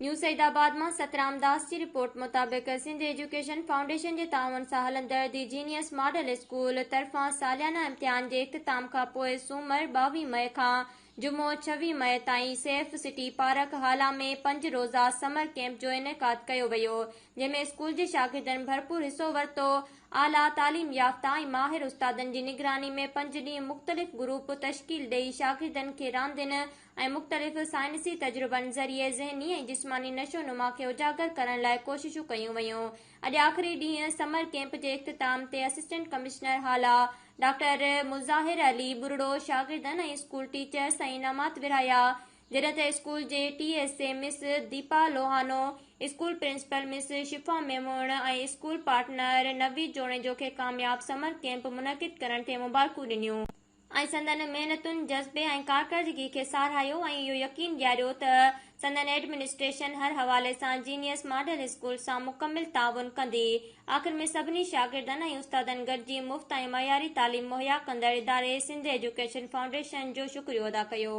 نيو سعيد آباد مان سترام داس جي رپورٽ مطابق سنڌ ايجوڪيشن فائونڊيشن جي تعاون سان هلندڙ the genius model school طرفان ساليانه امتحان جي اختتام کان پوء سومر 22 مئي کان جمعو 26 مئي تائين سيف سٽي پارڪ هالا ۾ پنج روزه سمر ڪيمپ جو انعقاد ڪيو ويو جنهن ۾ اسڪول جي شاگردن ڀرپور حصو ورتو. اعليٰ تعليم يافته ۽ ماهر استادن جي نگراني ۾ پنج ڏينهن مختلف گروپ تشڪيل ڏئي شاگردن کي راندين ۽ مختلف سائنسي تجربن ذريعي ذهني ۽ جسماني نشو نما کي اجاگر ڪرڻ لاء ڪوششون ڪيون ويون. اڄ آخري ڏينهن سمر ڪيمپ جي اختتام تي assistant commissioner Hala doctor Mazahir Ali Buriro شاگردن ۽ اسڪول ٽيچرس سان انعامات ورهايا جڏهن ته اسڪول جي T S A miss Deepa Lohano, school principal miss Shifa Memon ۽ school partner Naveed Junejo کي ڪامياب سمر ڪيمپ منعقد ڪرڻ تي مبارڪون ڏنيون. ۽ سندن محنتن، جذبي ۽ ڪارڪردگي کي ساراهيو ۽ اهو يقين ڏياريو ته سندن ايڊمنسٽريشن هر حوالي سان جينيئس ماڊل اسڪول سان مڪمل تعاون ڪندي. آخر ۾ سڀني شاگردن ۽ استادن گڏجي مفت ۽ معياري تعليم مهيا ڪندڙ اداري سنڌ ايجوڪيشن فائونڊيشن جو شڪريو ادا ڪيو.